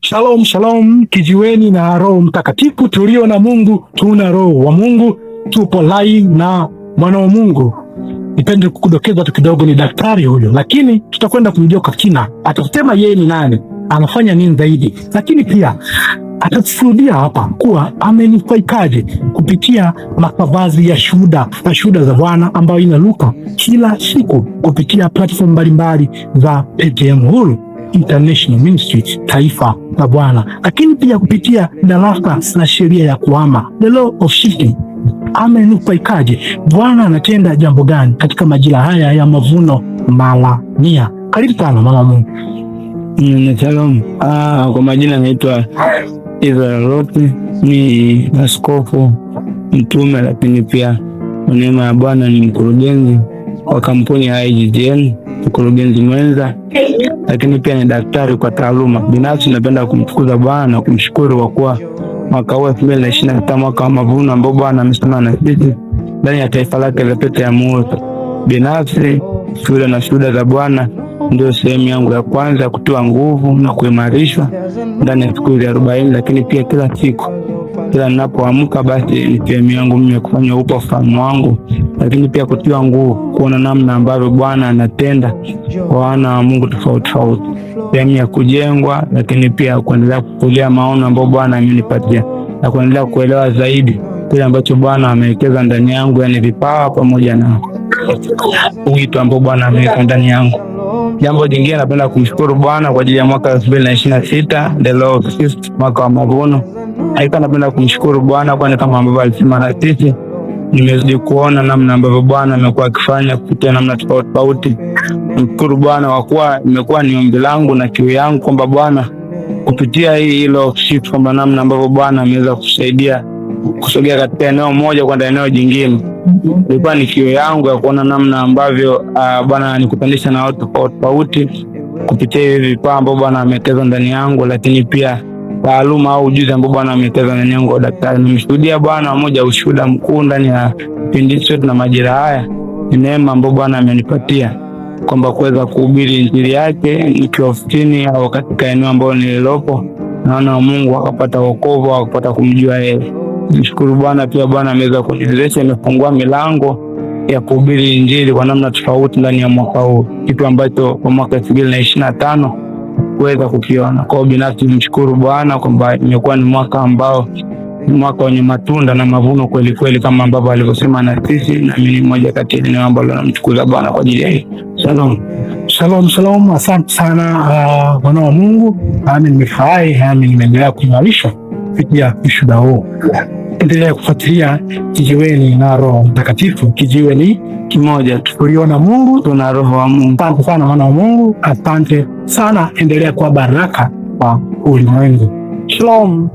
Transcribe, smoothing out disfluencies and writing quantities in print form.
Shalom, shalom, kijiweni na Roho Mtakatifu. Tulio na Mungu tuna Roho wa Mungu, tupo live na mwana wa Mungu. Nipende kukudokeza tu kidogo, ni daktari huyo, lakini tutakwenda kumjua kwa kina. Atasema yeye ni nani, anafanya nini zaidi, lakini pia atatushuhudia hapa kuwa amenufaikaje kupitia makavazi ya shuhuda na shuhuda za Bwana ambayo inaruka kila siku kupitia platform mbalimbali za PTM Huru International Ministry, taifa la Bwana, lakini pia kupitia darasa la sheria ya kuhama, the law of shifting. Amenufaikaje? Bwana anatenda jambo gani katika majira haya ya mavuno mara 100? Karibu sana mama Mungu. Shalom. Kwa majina naitwa Israel Loti, ni askofu mtume, lakini pia kwa neema ya Bwana ni mkurugenzi wa kampuni ya IGGN, mkurugenzi mwenza, lakini pia ni daktari kwa taaluma. Binafsi napenda kumtukuza Bwana na kumshukuru kwa kuwa mwaka huu 2025 mwaka wa mavuno ambao Bwana amesema na sisi ndani ya taifa lake la Pete ya Muhuri. Binafsi shuhuda na shuhuda za Bwana ndio sehemu yangu ya kwanza ya kutoa nguvu na kuimarishwa ndani ya siku ya 40, lakini pia kila siku, kila ninapoamka, basi ni sehemu yangu mimi ya kufanya upya ufahamu wangu, lakini pia kutiwa nguvu, kuona namna ambavyo Bwana anatenda kwa wana wa Mungu tofauti tofauti, sehemu ya kujengwa, lakini pia kuendelea kukulia maono ambayo Bwana amenipatia na kuendelea kuelewa zaidi kile ambacho Bwana amewekeza ndani yangu, yani vipawa pamoja na wito ambao Bwana ameweka ndani yangu. Jambo jingine napenda kumshukuru Bwana kwa ajili ya mwaka 2026, the law of shift, mwaka wa mavuno. Hakika napenda kumshukuru Bwana kwani kama ambavyo alisema na sisi, nimezidi kuona namna ambavyo Bwana amekuwa akifanya kupitia namna tofauti tofauti. Mshukuru Bwana kwa kuwa imekuwa ni ombi langu na kiu yangu kwamba Bwana kupitia hii law of shift, kwamba namna ambavyo Bwana ameweza kusaidia kusogea katika eneo moja kwenda eneo jingine. Ilikuwa ni kiu yangu ya kuona namna ambavyo Bwana anikutanisha na watu tofauti tofauti kupitia hivi vipawa ambavyo Bwana amewekeza ndani yangu, lakini pia taaluma au ujuzi ambao Bwana amewekeza ndani yangu wa daktari. Nimeshuhudia Bwana mmoja ushuhuda mkuu ndani ya kipindi chetu na majira haya, ni neema ambayo Bwana amenipatia kwamba kuweza kuhubiri injili yake nikiwa ofisini au katika eneo ambalo nililopo, naona wa Mungu akapata wokovu, akapata kumjua yeye. Nishukuru Bwana pia Bwana ameweza kuniwezesha, imefungua milango ya kuhubiri injili kwa namna tofauti ndani ya mwaka huu, kitu ambacho kwa mwaka 2025 kuweza kukiona. Kwa hiyo binafsi nimshukuru Bwana kwamba imekuwa ni mwaka ambao ni mwaka wenye matunda na mavuno kweli kweli, kama ambavyo alivyosema na sisi, na mimi ni mmoja kati ya eneo ambalo namtukuza Bwana kwa ajili ya hii. Shalom. Shalom, shalom. Asante sana mwana wa Mungu, nami nimefurahi, nami nimeendelea kuimarishwa kupitia ushuhuda huu. Endelea kufuatilia Kijiweni na Roho Mtakatifu. Kijiweni Kimoja tu, tulio na Mungu. tuna roho wa Mungu. Asante sana mwana wa Mungu, asante sana. Endelea kuwa baraka kwa ulimwengu. Shalom.